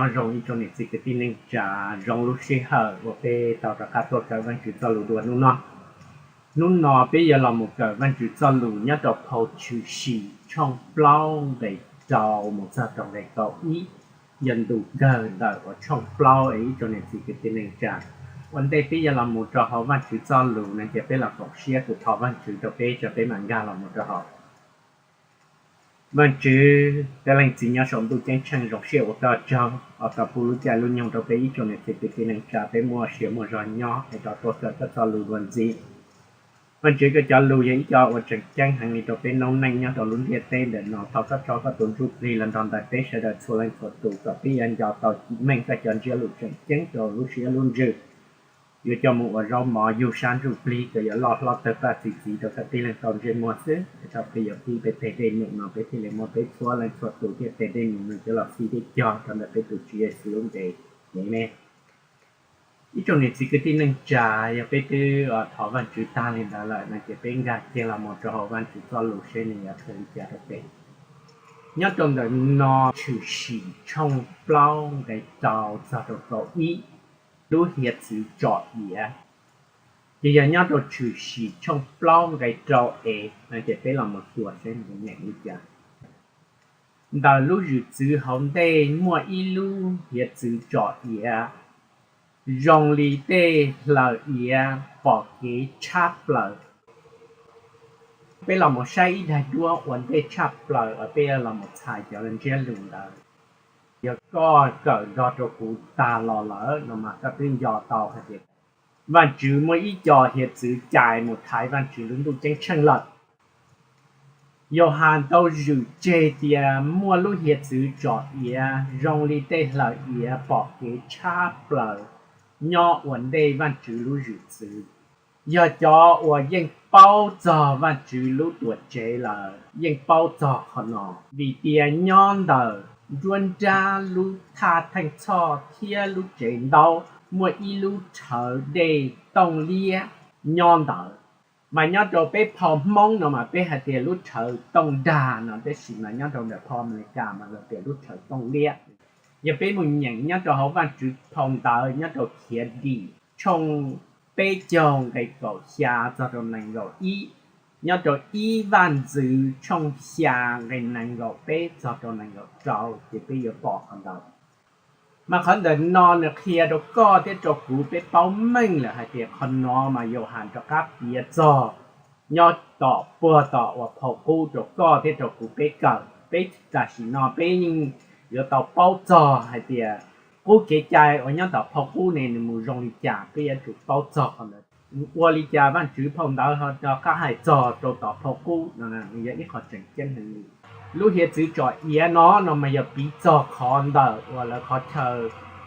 Nyob zoo ib tsoom niam txiv kwv tij neej tsa, zoo lub sij hawm uas peb tau rov qab tuaj kawm Vaajtswv txoj lus dua hnub no. Hnub no peb yuav los mus kawm Vaajtswv txoj lus nyob rau phau Tshwm Sim tshooj plaub nqe rau mus txog rau nqe kaum ib, yog ntu kawg ntawm uas tshooj plaub es ib tsoom niam txiv kwv tij neej tsa. Ua ntej peb yuav los mus rau hauv Vaajtswv txoj lus no ces peb los koom siab kuv thov Vaajtswv rau peb, tso peb mam nkag los mus rau hauv. Vaajtswv, peb Leej Txiv nyob saum ntuj ceeb tsheej, zoo siab ua koj tsaug uas koj pub lub caij lub nyoog rau peb ib tsoom niam txiv kwv tij neej tsa peb muaj sia muaj zog nyob es rov tuaj kawm koj txoj lus dua ntxiv. Vaajtswv, koj cov lus yog ib co uas tseem ceeb heev li rau peb noob neej nyob rau lub ntiaj teb ntawm no. Thov koj tso koj tus Ntsuj Plig los nrog ntais peb sawv daws txhua leej txhua tus kom peb yuav nco tau meej koj cov ntsiab lus tseem ceeb rau lub siab lub ntsws, yuav coj mus ua zaub mov yug sab ntsuj plig kom yuav loj hlob tawg paj txi txiv rau koj tib leeg tau ntsej muag xwb. Thov koj yuav qhib peb teg dej num no peb thiaj li muaj peb txhua leej txhua tus thiab teg dej num no coj los fij thiab cog rau ntawm peb tus Tswv Yexus lub npe. Amees. Ib tsoom niam txiv kwv tij neej tsa, yog peb twb thov Vaajtswv tag li ntawd lawm no ces peb nkag kiag los mus rau hauv Vaajtswv txoj lus seb nws yuav qhia li cas rau peb. Nyob rau ntawm no, Tshwm Sim tshooj plaub nqe rau txog rau kaum ib, lub hiav txwv tsom iav. Ces yog nyob rau Tshwm Sim tshooj plaub nqe rau e no ces peb los mus xyuas seb nws nyeem li cas. Ntawm lub zwm txwv hauv ntej muaj ib lub hiav txwv tsom iav zoo li tej hlaws iav pom kev tshab plaws. Peb los mus saib ib daim duab ua ntej tshaj plaws uas peb yuav los mus txhais cov ntsiab lus ntawd. Yog koj kawm nrog rau kuv tag los lawm no mas koj twb nco tau hais tias Vaajtswv muaj ib co hiav txwv cais mus thaiv Vaajtswv lub ntuj ceeb tsheej lawm. Yauhas tau zwm tseg tias muaj lub hiav txwv tsom iav zoo li tej hlaws iav pom kev tshab plaws nyob ua ntej Vaajtswv lub zwm txwv. Yog cov uas yeej paub txog Vaajtswv lub tuam tsev lawm yeej paub txog qhov no, vim tias nyob ntawm nruab nrab lub thaj theej txhoj thiab lub tsev ntaub muaj ib lub rhawv dej tooj liab nyob ntawd. Mas nyob rau peb phau Hmoob no mas peb hais tias lub rhawv tooj dag no, tab sis mas nyob rau ntawm phau Amelikas mas lawv tias lub rhawv tooj liab. Yog peb mus nyeem nyob rau hauv Vaajtswv phau ntawv nyob rau Khiav Dim tshooj peb caug nqe kaum xya txog rau nees nkaum ib, nyob rau ib Vaj Ntxwv tshooj xya nqe nees nkaum peb txog rau nees nkaum rau ces peb yuav pom qhov ntawd. Mas qhov ntawm no nws qhia rau koj thiab rau kuv peb paub meej lawm hais tias qhov no mas Yauhas rov qab piav txog nyob tom puag tom uas phau qub rau koj thiab rau kuv peb kawm. Peb tam sim no peb yeej yuav tau paub txog hais tias qub kev cai uas nyob tom phau qub ne nws mus zoo li cas, peb yuav tsum paub txog qhov ntawd. Ua li cas Vaajtswv phau ntawv ho rov qab hais txog rau tom phau qub no, nws yog ib qho tseem ceeb heev li. Lub hiav txwv tsom iav no no mas yog piv txog qhov ntawm uas lawv qhov chaw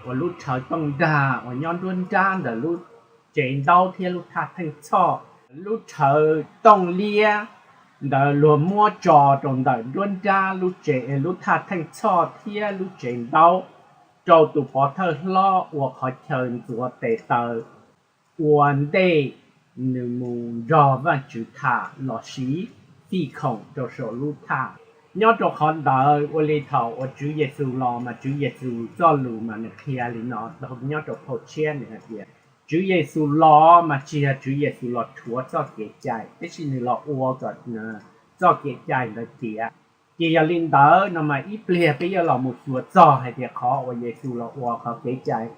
uas lub rhawv tooj dag uas nyob nruab nrab ntawm lub tsev ntaub thiab lub thaj theej txhoj. Lub rhawv tooj liab ntawd luag muab tso rau ntawm nruab nrab lub tsev, lub thaj theej txhoj thiab lub tsev ntaub rau tus pov thawj hlob ua qhov chaw ntxuav tes taw ua ntej nws mus nrog Vaajtswv tham los sis fij khoom rau saum lub thaj. Nyob rau qhov ntawd ua li thaum uas Tswv Yexus los mas Tswv Yexus txoj lus mas nws qhia li no, nyob rau phau tshiab nws hais tias Tswv Yexus los mas tsis yog Tswv Yexus los rhuav txoj kev cai, tab sis nws los ua kom txoj kev cai ntawd tiav. Ces yog li ntawd no mas ib pliag peb yuav los mus xyuas txog hais tias qhov uas Yexus los ua qhov kev cai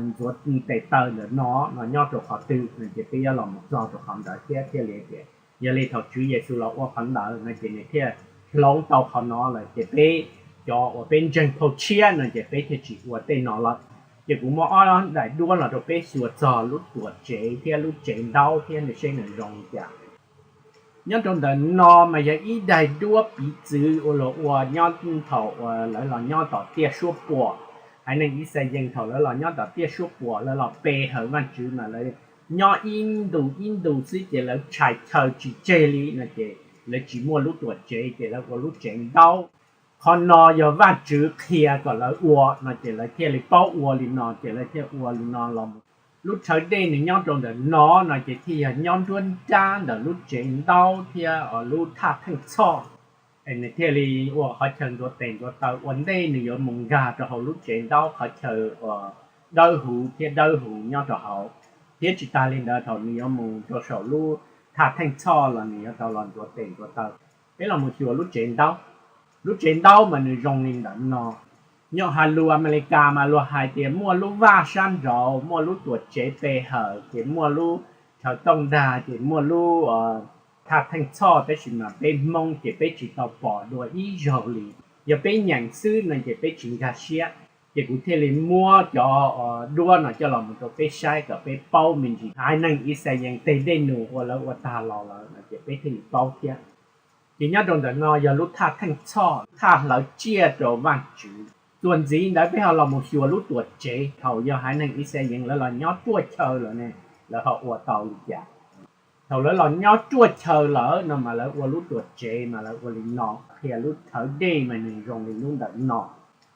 ntxuav tes taw ntawm no no nyob rau qhov twg no ces peb yuav los mus txog rau qhov ntawd thiab thiaj li tias yog li thaum Tswv Yexus los ua qhov ntawd no ces nws thiaj hloov tau qhov no lawm ces peb cov uas peb ntseeg phau tshiab no ces peb thiaj tsis ua tej no lawm. Ces kuv muab ob daim duab los rau peb xyuas txog lub tuam tsev thiab lub tsev ntaub thiab nws seb nws zoo li cas. Nyob rau ntawm no mas yog ib daim duab piv txwv uas luag ua nyob thaum uas lawv los nyob tom tiaj suab puam. Haiv neeg Yixalayees thaum lawv los nyob tom tiaj suab puam lawv los pe hawm Vaajtswv mas lawv nyob ib ntus ib ntus xwb ces lawv tshais chaw tsis tseg li no ces lawv tsis muaj lub tuam tsev ces lawv ua lub tsev ntaub. Qhov no yog Vaajtswv qhia kom lawv ua no ces lawv thiaj li paub ua li no ces lawv thiaj ua li no los. Lub rhawv dej nws nyob rau ntawm no no ces thiaj yog nyob nruab nrab ntawm lub tsev ntaub thiab lub thaj theej txhoj. Es nws thiaj li ua qhov chaw ntxuav tes ntxuav taw ua ntej nws yuav mus nkag rau hauv lub tsev ntaub, qhov chaw uas dawb huv thiab dawb huv nyob rau hauv. Thiab tsis tas li ntawd, thaum nws yuav mus rau saum lub thaj theej txhoj los nws yuav tau los ntxuav tes ntxuav taw. Peb los mus xyuas lub tsev ntaub. Lub tsev ntaub mas nws zoo li ntawm no. Nyob hauv lus Amelikas mas luag hais tias muaj lub vaj sab nraud, muaj lub tuam tsev pe hawm, ces muaj lub chaw tooj dag, ces muaj lub thaj theej txhoj, tab sis mas peb Hmoob ces peb tsis tau pom dua ib zaug li. Yog peb nyeem xwb no ces peb tsis nkag siab. Ces kuv thiaj li muab cov duab no coj los mus rau peb saib kom peb paub me ntsis haiv neeg Ixayees teg dej num uas lawv ua tag los lawm no ces peb thiaj li paub thiab. Ces nyob rau ntawm no yog lub thaj theej txhoj, thaj hlawv tsiaj rau Vajtswv. Txuas ntxiv ntawd peb ho los mus xyuas lub tuam tsev, thaum yog haiv neeg Ixayees lawv los nyob ruaj chaw lawm ne, lawv ho ua tau li cas? Thaum lawv los nyob ruaj chaw lawm no mas lawv ua lub tuam tsev mas lawv ua li no, qhia lub thawv dej mas nws zoo li lub ntawm no.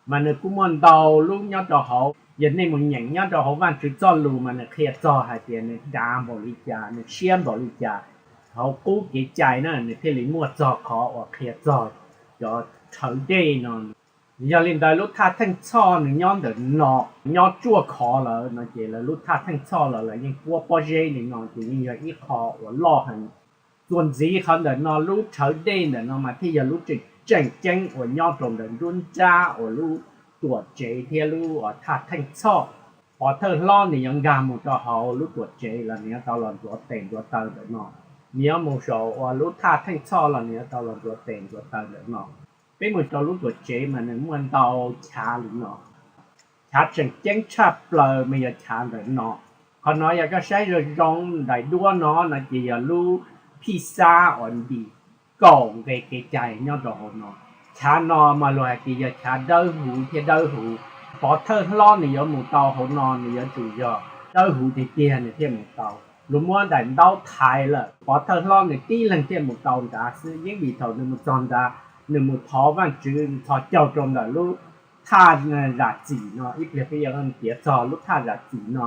Mas nws kuj muaj ntau lub nyob rau hauv. Yog nej mus nyeem nyob rau hauv Vajtswv txoj lus mas nws qhia txog hais tias nws dav npaum li cas, nws siab npaum li cas. Hauv qub kev cai na nws thiaj li muaj txog qhov uas qhia txog cov thawv dej no. Yog li ntawd lub thaj theej txhoj nws nyob ntawm no, nyob ruaj khov lawm no ces lawv lub thaj theej txhoj los lawv yeej puab pob zeb li no ces yeej yog ib qho uas loj heev. Txuas ntxiv qhov ntawm no lub thawv dej ntawm no mas thiaj yog lub tseem ceeb uas nyob rau ntawm nruab nrab uas lub tuam tsev thiab lub thaj theej txhoj. Pov thawj hlob nws yuav nkag mus rau hauv lub tuam tsev los nws yuav tau los ntxuav tes ntxuav taw ntawm no. Nws yuav mus saum uas lub thaj theej txhoj los nws yuav tau los ntxuav tes ntxuav taw ntawm no. Peb mus rau lub tuam tsev mas nws muaj ntau chav li no. Chav tseem ceeb tshaj plaws mas yog chav ntawm no. Qhov no yog koj saib zoo zoo daim duab no no ces yog lub Phij Xab uas ntim kaum nqe kev cai nyob rau hauv no. Chav no mas luag hais tias yog chav dawb huv thiab dawb huv. Pov thawj hlob nws yuav mus tau hauv no nws yuav tsum yog dawb huv tiag tiag nws thiaj mus tau. Luag muab daim ntaub thaiv lawm, pov thawj hlob nws tib leeg thiaj mus tau nrad xwb. Yeej vim thaum nws mus txog nrad, nws mus thov Vajtswv txhos caug rau ntawm lub thaj zam txim no. Ib pliag peb yuav tiav txog lub thaj zam txim no,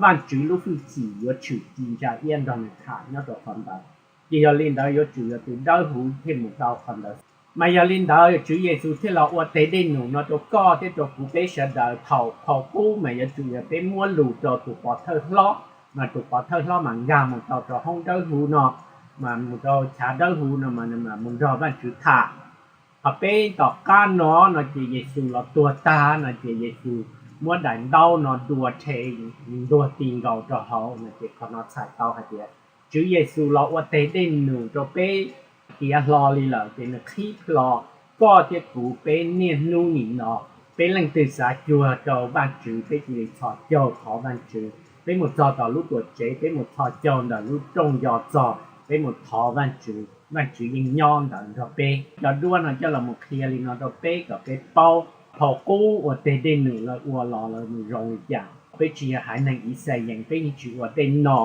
Vajtswv lub hwj chim yuav tshwm cia ntsa iab nrog nws tham nyob rau qhov ntawd. Ces yog li ntawd yuav tsum yog tus dawb huv thiaj mus tau qhov ntawd. Mas yog li ntawd Tswv Yexus thiaj los ua teg dej num no rau koj thiab rau kuv peb sawv daws thaum qhov qub mas yuav tsum yog peb muab lus rau tus pov thawj hlob, mas tus pov thawj hlob mas nkag mus tau rau hoob dawb huv no, mas mus rau chav dawb huv no mas nws mam mus nrog Vajtswv tham. Qhov peb tom qab no no ces Yexus los tuag tag no ces Yexus muab daim ntaub no dua rhe ntuag ti nkaus rau hauv no ces qhov no txhais tau hais tias Tswv Yexus los ua teg dej num rau peb tiav hlo li lawm ces nws qhib plho koj thiab kuv peb niaj hnub nim no. Peb leej twg xav cuag rau Vajtswv peb cia li txhos caug thov Vajtswv. Peb mus txog tom lub tuam tsev peb mus txhos caug ntawm lub rooj nco txog, peb mus thov Vajtswv, Vajtswv yeej nyob ntawd nrog peb. Cov duab no coj los mus qhia li no rau peb kom peb paub, thaum qub uas teg dej num lawv ua los lawv nws zoo li cas. Peb tsis yog haiv neeg Ixayees peb yeej tsis ua tej no.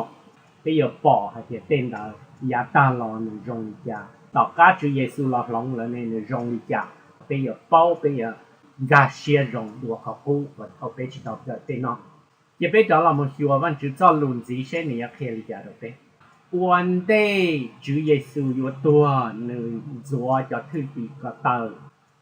Peb yuav pom hais tias tej ntawd yav tag los nws zoo li cas, tom qab Tswv Yexus los hloov lawv ne nws zoo li cas. Peb yuav paub, peb yuav nkag siab zoo dua qhov qub uas thaum peb tsis tau kawm tej no. Ces peb rov los mus xyuas Vajtswv txoj lus ntxiv seb nws yuav qhia li cas rau peb. Ua ntej Tswv Yexus yuav tuag nws ntxuav cov thwj tim ko taw.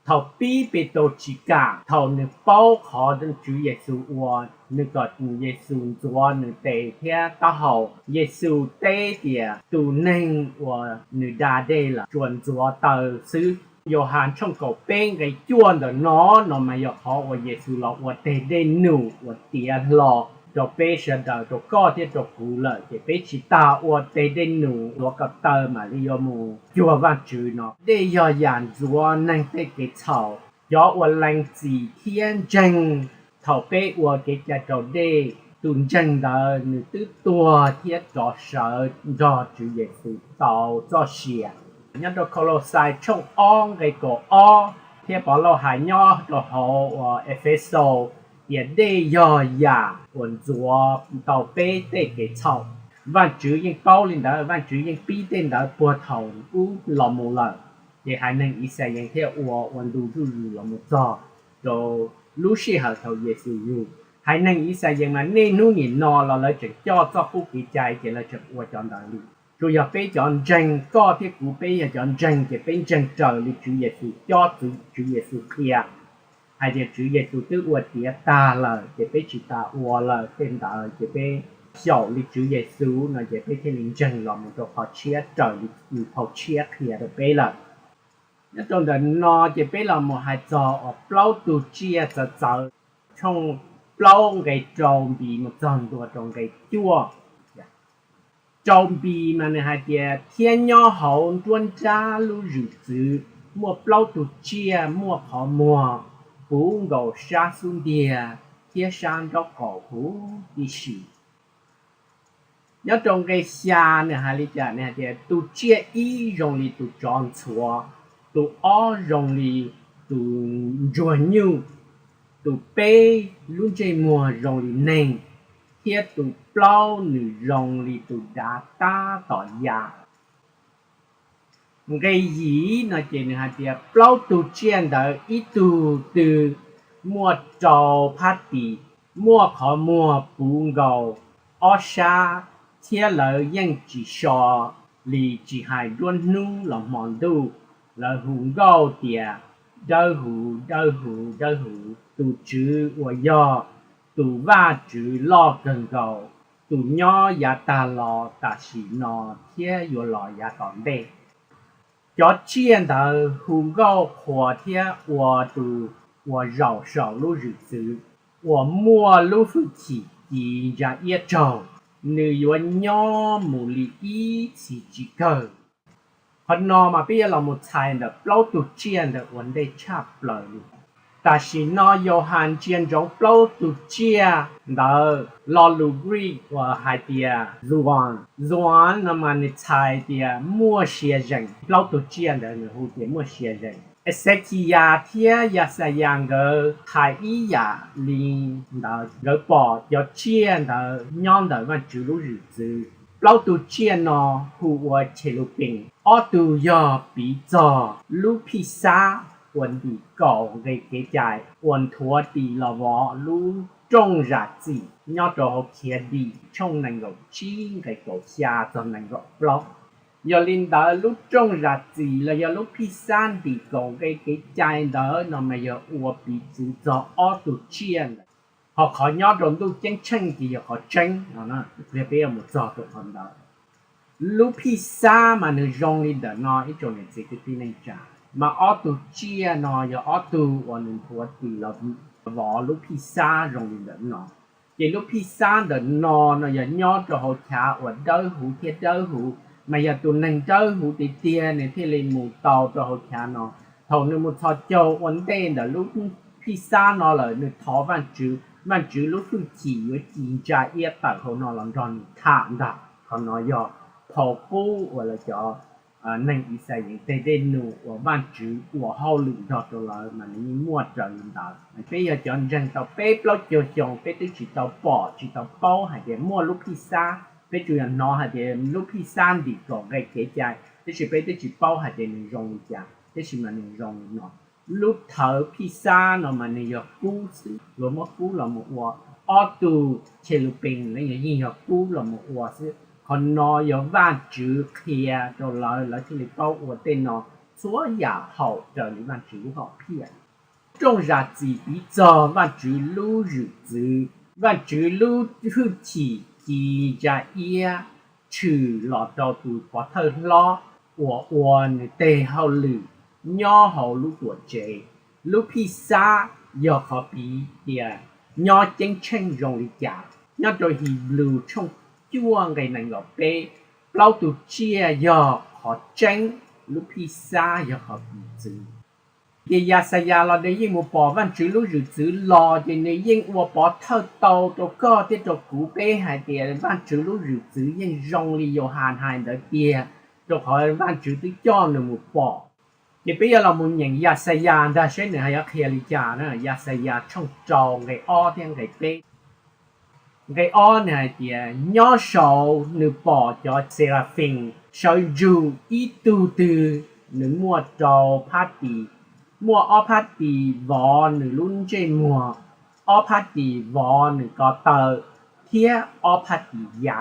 Thaum pib Petus tsis kam, thaum nws paub qhov Tswv Yexus ua, nws kom Yexus ntxuav nws tes thiab taub hau. Yexus teb tias tus neeg uas nws da dej lawm tsuas ntxuav taw xwb. Yauhas tshooj kaum peb nqe cuaj ntawm no, no mas yog qhov uas Yexus los ua teg dej num uas tiav hlo rau peb sawv daws, rau koj thiab rau kuv lawm, ces peb tsis tas ua teg dej num ntxuav ko taw mam li yuav mus cuag Vajtswv no. Dej yog yam ntxuav neeg tej kev txhaum. Cov uas lees txim thiab ntseeg thaum peb ua kev cai raus dej, tus ntseeg ntawd nws twb tuag thiab rov sawv nrog Tswv Yexus tau txoj sia. Nyob rau Koloxais tshooj ob nqe kaum ob thiab Povlauj hais nyob rau hauv uas Efexaus tias dej yog yam uas ntxuav tau peb tej kev txhaum. Vajtswv yeej paub li ntawd, Vajtswv yeej pib tej ntawd puag thaum ub los mus lawm. Ces haiv neeg Ixayees thiaj ua ua ntu zuj zus los mus txog rau lub sij hawm thaum Yexus yug. Haiv neeg Ixayees mas niaj hnub nim no los lawv tseem coj txoj qub kev cai ces lawv tseem ua cov ntawd li. Tsuas yog peb cov ntseeg, koj thiab kuv peb yog cov ntseeg ces peb ntseeg raws li Tswv Yexus cob, Tswv Yexus qhia hais tias Tswv Yexus twb ua tiav tag lawm ces peb tsis tas ua lawm, tej ntawd ces peb xyaum li Tswv Yexus no ces peb thiaj li ntseeg los mus rau qhov tshiab raws li phau tshiab qhia rau peb lawm. Nyob rau ntawm no ces peb los mus hais txog uas plaub tug tsiaj txawv txawv, tshooj plaub nqe rau npis mus txog ntua rau nqe cuaj. Rau npis mas nws hais tias, thiab nyob hauv nruab nrab lub zwm txwv muaj plaub tug tsiaj muaj qhov muag puv nkaus sab xub ntiag thiab sab nraub qaum huv tib si. Nyob rau nqe xya nws hais li cas? Nws hais tias tus tsiaj ib zoo li tus tsov ntxhuav, tus ob zoo li tus ntsuag nyuj, tus peb lub ntsej muag zoo li neeg, thiab tus plaub nws zoo li tus dav tab tom ya. Nqe yim no ces nws hais tias plaub tug tsiaj ntawd ib tug twg muaj rau phab tis, muaj qhov muag puv nkaus ob sab, thiab lawv yeej tsis so li tsis hais nruab hnub los hmo ntuj. Lawv hu nkauj tias, dawb huv, dawb huv, dawb huv, tus Tswv uas yog tus Vajtswv loj kawg nkaus, tus nyob yav tag los, tam sim no, thiab yuav los yav tom ntej. Cov tsiaj ntawd hu nkauj qhuas thiab ua tus uas zaum saum lub zwm txwv uas muaj lub hwj chim ci ntsa iab tsaug, nws yuav nyob mus li ib txhis tsis kawg. Qhov no mas peb yuav los mus txhais ntawm plaub tug tsiaj ntawd ua ntej tshaj plaws li. Tam sim no Yauhas ntsia ntsoov plaub tug tsiaj ntawd, lo lus Greek uas hais tias zoan, zoan no mas nws txhais tias muaj sia zees. Plaub tug tsiaj ntawd nws hu tias muaj sia zees. Exekiyas thiab Yaxayas nkawd hais ib yam li ntawd, nkawd pom cov tsiaj ntawd nyob ntawm Vajtswv lub zwm txwv. Plaub tug tsiaj no hu ua Chelupees, ob tug yog piv txog lub Phij Xab uas ntim kaum nqe kev cai uas nthuav tis los vov lub rooj zam txim nyob rau hauv Khiav Dim tshooj nees nkaum tsib nqe kaum xya txog nees nkaum plaub. Yog li ntawd lub rooj zam txim los yog lub Phij Xab ntim kaum nqe kev cai ntawd no mas yog ua piv txwv txog ob tug tsiaj ntawd. Ho qhov nyob rau ntuj ceeb tsheej ces yog qhov tseeb no, peb yuav mus txog rau qhov ntawd. Lub Phij Xab mas nws zoo li ntawm no ib tsoom niam txiv kwv tij neej tsa, mas ob tug tsiaj no yog ob tug uas nws nthuav tis los vov lub Phij Xab zoo li ntawm no. Ces lub Phij Xab ntawm no no yog nyob rau hauv chav uas dawb huv thiab dawb huv, mas yog tus neeg dawb huv tiag tiag nws thiaj li mus tau rau hauv chav no. Thaum nws mus txhos caug ua ntej ntawm lub Phij Xab no lawm nws thov Vajtswv, Vajtswv lub hwj chim yuav ci ntsa iab tawm hauv no los nrog nws tham ntag. Qhov no yog phau qub uas lawv cov neeg Ixayees tej dej num uas Vajtswv ua hauj lwm nrog rau lawv mas nws yeej muaj raws li ntawd. Peb yog cov ntseeg tau peb plaub caug xyoo peb twb tsis tau pom tsis tau paub hais tias muaj lub Phij Xab, peb tsuas yog hnov hais tias lub Phij Xab ntim kaum nqe kev cai, tab sis peb twb tsis paub hais tias nws zoo li cas, tab sis mas nws zoo li no. Lub thawv Phij Xab no mas nws yog kub xwb, luag muab kub los mus ua. Ob tug Chelupees los yeej yog kub los mus ua xwb. Qhov no yog Vajtswv qhia rau lawv, lawv thiaj li paub ua tej no, txhua yam haum raws li Vajtswv lub hom phiaj. Rooj zam txim piv txog Vajtswv lub zwm txwv, Vajtswv lub hwj chim ci ntsa iab tshwm los rau tus pov thawj hlob uas ua nws tej hauj lwm nyob hauv lub tuam tsev. Lub Phij Xab yog qhov piv tias nyob ceeb tsheej zoo li cas. Nyob rau His Blues tshooj cuaj nqe nees nkaum peb, plaub tug tsiaj yog qhov tseeb, lub Phij Xab yog qhov piv txwv. Ces Yaxayas los nws yeej mus pom Vajtswv lub zwm txwv los ces nws yeej ua pov thawj tau rau koj thiab rau kuv peb hais tias Vajtswv lub zwm txwv yeej zoo li Yauhas hais ntawd tiag, rau qhov Vajtswv twb coj nws mus pom. Ces peb yuav los mus nyeem Yaxayas ntag seb nws hais yuav qhia li cas na. Yaxayas tshooj rau nqe ob thiab nqe peb. Nqe ob nws hais tias, nyob saud nws pom cov Xerafees sawv ntsug, ib tug twg nws muaj rau phab tis, muaj ob phab tis vov nws lub ntsej muag, ob phab tis vov nws ko taw, thiab ob phab tis ya.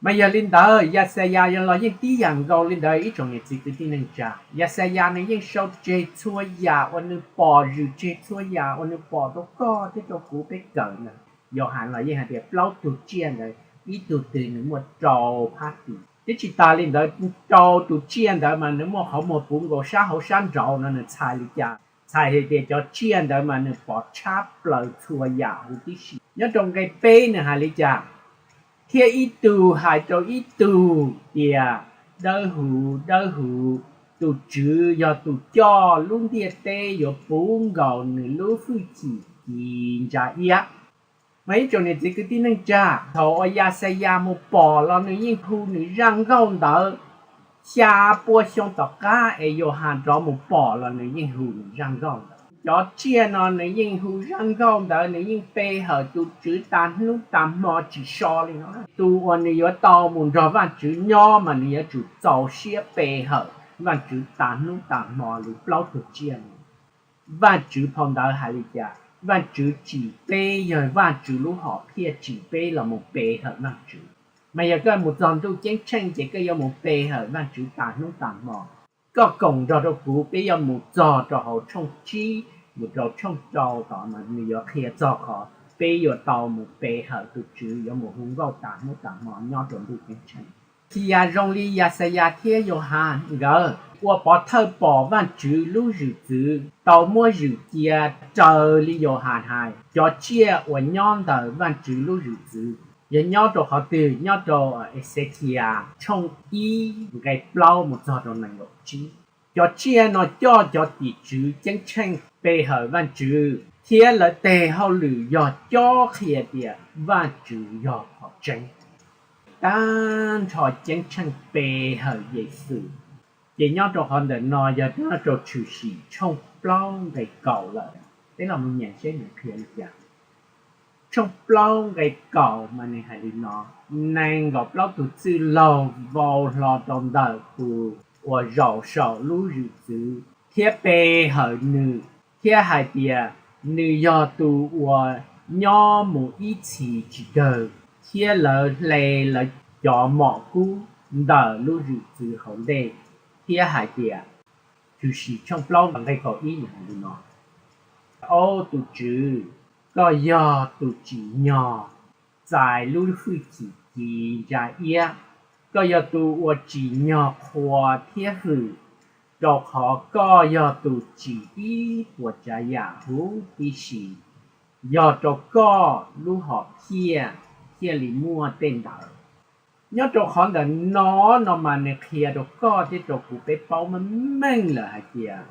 Mas yog li ntawd Yaxayas los yeej tib yam nkaus li ntawd ib tsoom niam txiv kwv tij neej tsa. Yaxayas nws yeej sau tseg txhua yam uas nws pom, zwm tseg txhua yam uas nws pom rau koj thiab rau kuv peb kawm ntawd. Yauhas los yeej hais tias plaub tug tsiaj ntawd ib tug twg nws muaj rau phab tis. Thiab tsis tas li ntawd, rau tus tsiaj ntawd mas nws muaj qhov muag puv nkaus sab hauv sab nraud no nws txhais li cas? Txhais hais tias cov tsiaj ntawd mas nws pom tshab plaws txhua yam huv tib si. Nyob rau nqe peb nws hais li cas? Thiab ib tug hais rau ib tug tias, Dawb huv, dawb huv, tus Tswv yog tus coj lub ntiaj teb yuav puv nkaus nws lub hwj chim ci ntsa iab. Mas ib tsoom niam txiv kwv tij neej tsa, thaum uas Yaxayas mus pom los nws yeej hu nws zaj nkauj ntawd xya pua xyoo tom qab es Yauhas rov mus pom los nws yeej hu nws zaj nkauj ntawd. Cov tsiaj no nws yeej hu zaj nkauj ntawd, nws yeej pe hawm tus Tswv tas hnub tas hmo tsis so li no. Tus uas nws yuav tau mus nrog Vajtswv nyob mas nws yuav tsum txaus siab pe hawm Vajtswv tas hnub tas hmo li plaub tug tsiaj no. Vajtswv phau ntawv hais li cas? Vajtswv tsim peb, yog Vajtswv lub hom phiaj tsim peb los mus pe hawm Vajtswv. Mas yog koj mus txog ntuj ceeb tsheej ces koj yuav mus pe hawm Vajtswv tas hnub tas hmo. Koj koom nrog rau kuv, peb yuav mus txog rau hauv tshooj tsib mus rau tshooj rau tom no nws yuav qhia txog qhov peb yuav tau mus pe hawm tus Tswv, yuav mus hu nkauj tas hnub tas hmo nyob rau ntuj ceeb tsheej. Tsis yam zoo li Yaxayas thiab Yauhas nkawd ua pov thawj pom Vajtswv lub zwm txwv tau muab zwm cia raws li Yauhas hais, cov tsiaj uas nyob ntawm Vajtswv lub zwm txwv yog nyob rau qhov twg? Nyob rau Exekias tshooj ib nqe plaub mus txog rau nees nkaum tsib. Cov tsiaj no coj cov tim tswv ceeb tsheej pe hawm Vajtswv, thiab lawv teg hauj lwm yog cob qhia tias Vajtswv yog qhov tseeb. Tag nrho ceeb tsheej pe hawm Yexus. Ces nyob rau qhov ntawm no yog nyob rau Tshwm Sim tshooj plaub nqe kaum lawm. Peb los mus nyeem seb nws qhia li cas. Tshooj plaub nqe kaum mas nws hais li no: Nees nkaum plaub tus txwj laug vau hlo rau ntawm tus uas zaum saum lub zwm txwv thiab pe hawm nws, thiab hais tias, Nws yog tus uas nyob mus ib txhis tsis kawg. Thiab lawv hle lawv cov mom kub ntawm lub zwm txwv hauv ntej thiab hais tias, Tshwm Sim tshooj plaub nqe kaum ib hais li no: Au tus Tswv, koj yog tus tsim nyog txais lub hwj chim ci ntsa iab. Koj yog tus uas tsim nyog qhuas thiab hwm, rau qhov koj yog tus tsim ib puas tsav yam huv tib si. Yog rau koj lub hom phiaj thiaj li muaj tej ntawd. Nyob rau qhov ntawm no, no mas nws qhia rau koj thiab rau kuv peb paub meej meej lawm hais tias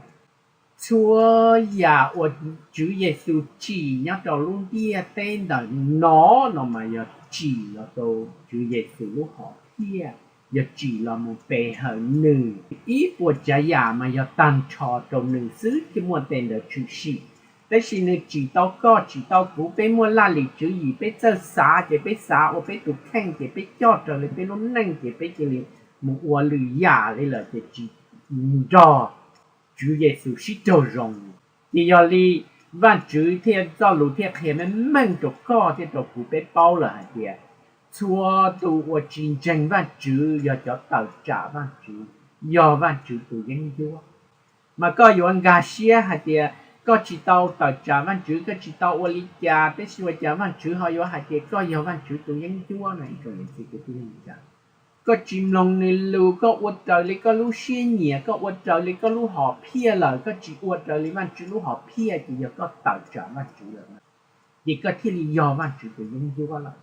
txhua yam uas Tswv Yexus tsim nyob rau lub ntiaj teb ntawm no, no mas yog tsim los rau Tswv Yexus lub hom phiaj, yog tsim los mus pe hawm nws. Ib puas tsav yam mas yog tag nrho rau nws xwb thiaj muaj tej ntawd tshwm sim. Tab sis nws tsim tau koj tsim tau kuv, peb muaj laj lim tswv yim, peb txawj xav ces peb xav ua peb tus kheej ces peb coj raws li peb lub neej ces peb cia li mus ua lwm yam li lawm ces tsis nrog Tswv Yexus sib raug zoo. Ces yog li Vajtswv thiaj txoj lus thiaj qhia meej meej rau koj thiab rau kuv peb paub lawm hais tias txhua tus uas tsis ntseeg Vajtswv yog cov tawm tsam Vajtswv, yog Vajtswv tus yeeb ncuab. Mas koj yuav nkag siab hais tias koj tsis tau tawm tsam Vajtswv, koj tsis tau ua li cas, tab sis ua cas Vajtswv ho yuav hais tias koj yog Vajtswv tus yeeb ncuab no? Ib tsoom niam txiv kwv tij neej tsa, koj tsis mloog nws lus, koj ua raws li koj lub siab nyiam, koj ua raws li koj lub hom phiaj lawm, koj tsis ua raws li Vajtswv lub hom phiaj ces yog koj tawm tsam Vajtswv lawm, ces koj thiaj li yog Vajtswv tus yeeb ncuab lawm.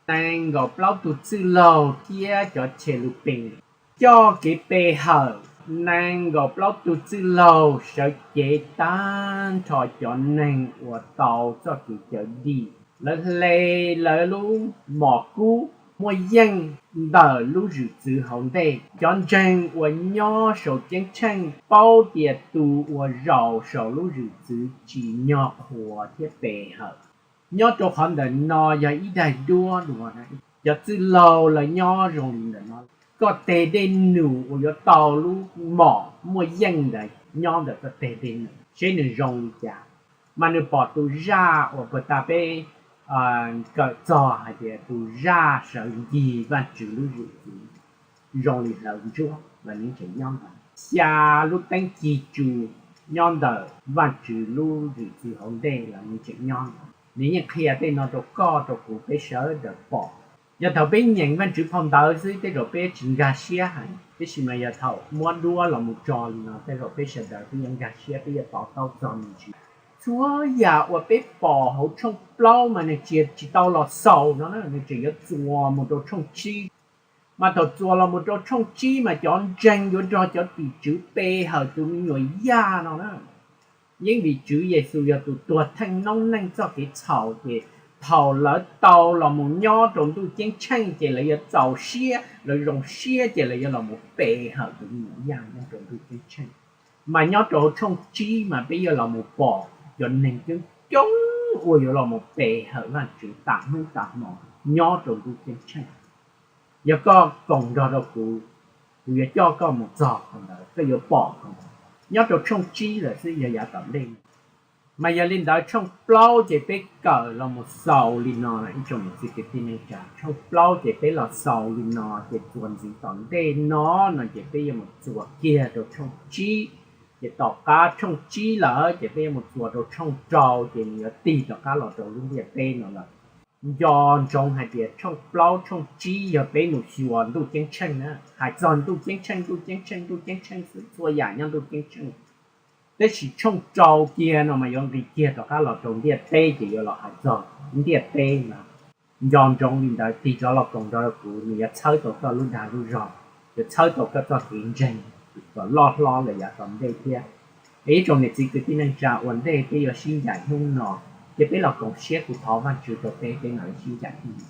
Nees nkaum plaub tug txwj laug thiab cov Chelupees coj kev pe hawm. Nees nkaum plaub tug txwj laug sawv cev tag nrho cov neeg uas tau txoj kev cawm dim, lawv hle lawv lub mom kub muaj yeej ntawm lub zwm txwv hauv ntej. Cov ntseeg uas nyob saum ceeb tsheej paub tias tus uas zaum saum lub zwm txwv tsim nyog qhuas thiab pe hawm. Nyob rau qhov ntawm no yog ib daim duab dua. Cov txwj laug lawv nyob zoo li ntawm no, koj teg dej num uas yuav tau lub mom muaj yeej ntawd nyob ntawm koj teg dej num, seb nws zoo li cas. Mas nws pom tus zaj uas puag ta peb kawm txog hais tias tus zaj sawv ncig Vajtswv lub zwm txwv zoo li hlawv ntsuab los nws tseem nyob ntawd. Xya lub teeb ci tsu nyob ntawm Vajtswv lub zwm txwv hauv ntej los nws tseem nyob ntawd. Nws yeej qhia tej no rau koj rau kuv peb sawv daws pom. Yog thaum peb nyeem Vajtswv phau ntawv xwb tej zaum peb tsis nkag siab heev, tiam sis mas yog thaum muab duab los mus tso li no tej zaum peb sawv daws peb yuav nkag siab, peb yuav to taub txog me ntsis. Txhua yam uas peb pom hauv tshooj plaub mas nws tsis, tsis tau los xaus no na, nws tseem yuav txuas mus rau tshooj tsib. Mas thaum txuas los mus rau tshooj tsib mas cov ntseeg yuav nrog cov tim tswv pe hawm tus me nyuam yaj no na. Yeej vim Tswv Yexus yog tus tuag theej noob neej txoj kev txhaum, ces thaum lawv tau los mus nyob rau ntuj ceeb tsheej ces lawv yuav txaus siab, lawv zoo siab ces lawv yuav los mus pe hawm tus me nyuam yaj nyob rau ntuj ceeb tsheej. Mas nyob rau hauv tshooj tsib mas peb yuav los mus pom cov neeg coob coob uas yuav los mus pe hawm Vajtswv tas hnub tas hmo nyob rau ntuj ceeb tsheej. Yog koj koom nrog rau kuv, kuv yuav coj koj mus txog qhov ntawd, koj yuav pom qhov ntawd nyob rau tshooj tsib lawm xwb, yog yav tom ntej. Mas yog li ntawd tshooj plaub ces peb kawm los mus xaus li no, ib tsoom niam txiv kwv tij neej tsa, tshooj plaub ces peb los xaus li no ces txuas ntxiv tom ntej no, no ces peb yuav mus txuas kiag rau tshooj tsib. Ces tom qab tshooj tsib lawm ces peb yuav mus txuas rau tshooj rau ces nws yuav tig rov qab los rau lub ntiaj teb no lawm. Nco ntsoov hais tias tshooj plaub tshooj tsib yog peb mus xyuas ntuj ceeb tsheej na, hais txog ntuj ceeb tsheej, ntuj ceeb tsheej, ntuj ceeb tsheej xwb, txhua yam nyob ntuj ceeb tsheej. Tab sis tshooj rau kiag no mas yuav nqis kiag rov qab los rau ntiaj teb ces yuav los hais txog ntiaj teb no. Nco ntsoov li ntawd, tig rov los koom nrog kuv, nws yuav txhawb tau koj lub dag lub zog, yuav txhawb tau koj txoj kev ntseeg kom loj hlob lawm yav tom ntej thiab. Es ib tsoom niam txiv kwv tij neej tsa, ua ntej peb yuav sib ncaim hnub no, ces peb los koom siab, kuv thov Vajtswv rau peb, peb mam li sib ncaim hnub no.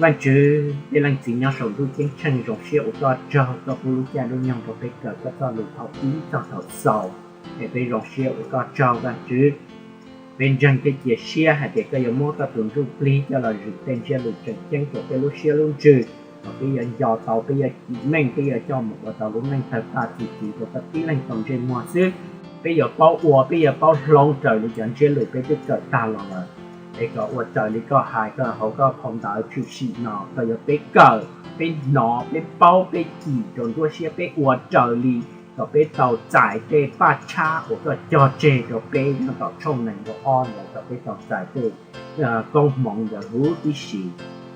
Vajtswv, peb Leej Txiv nyob saum ntuj ceeb tsheej, zoo siab ua koj tsaug, koj pub lub caij lub nyoog rau peb kawm koj txoj lus thaum pib txog thaum xaus, es peb zoo siab ua koj tsaug Vajtswv. Peb ntseeg thiab cia siab hais tias koj yuav muab koj tus ntsuj plig coj los zwm tej ntsiab lus tseem ceeb rau peb lub siab lub ntsws, kom peb yuav nco tau, peb yuav cim meej, peb yuav coj mus ua tau lub neej tawg paj txi txiv rau koj tib leeg tau ntsej muag xwb. Peb yuav paub ua, peb yuav paub hloov raws li cov ntsiab lus peb twb kawm tag los lawm. Es kom ua raws li koj hais, koj hauv koj phau ntawv tshwm sim no, koj yuav peb kawm, peb hnov, peb paub, peb cim rau nruab siab, peb ua raws li, kom peb tau txais tej paj tshab uas koj cog tseg rau peb nyob tom tshooj nees nkaum ob ntawd, kom peb tau txais tej koob hmoov ntawd huv tib si.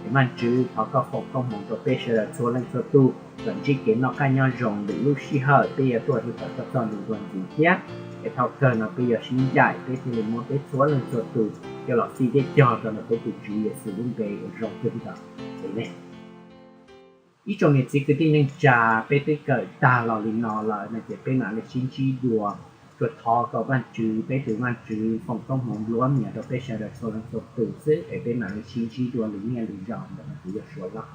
Es Vajtswv, thov koj foom koob hmoov rau peb sawv daws txhua leej txhua tus kom ntsib kev noj qab nyob zoo lwm lub sij hawm peb yuav tuaj rau koj txoj lus dua ntxiv thiab. Es thaum kawg no peb yuav sib ncaim, peb thiaj li muab peb txhua leej txhua tus coj los fij thiab cog rau ntawm peb tus Tswv Yexus lub npe uas zoo kawg nkaus. Amees. Ib tsoom niam txiv kwv tij neej tsa, peb twb kawm tag los li no lawm no ces peb mam li sib ntsib dua. Tsuas thov kom Vajtswv, peb tus Vajtswv foom koob hmoov nplua mias rau peb sawv daws txhua leej txhua tus xwb, es peb mam li sib ntsib dua lwm niaj lwm zaus ntawm no kuv yog Suav Laj.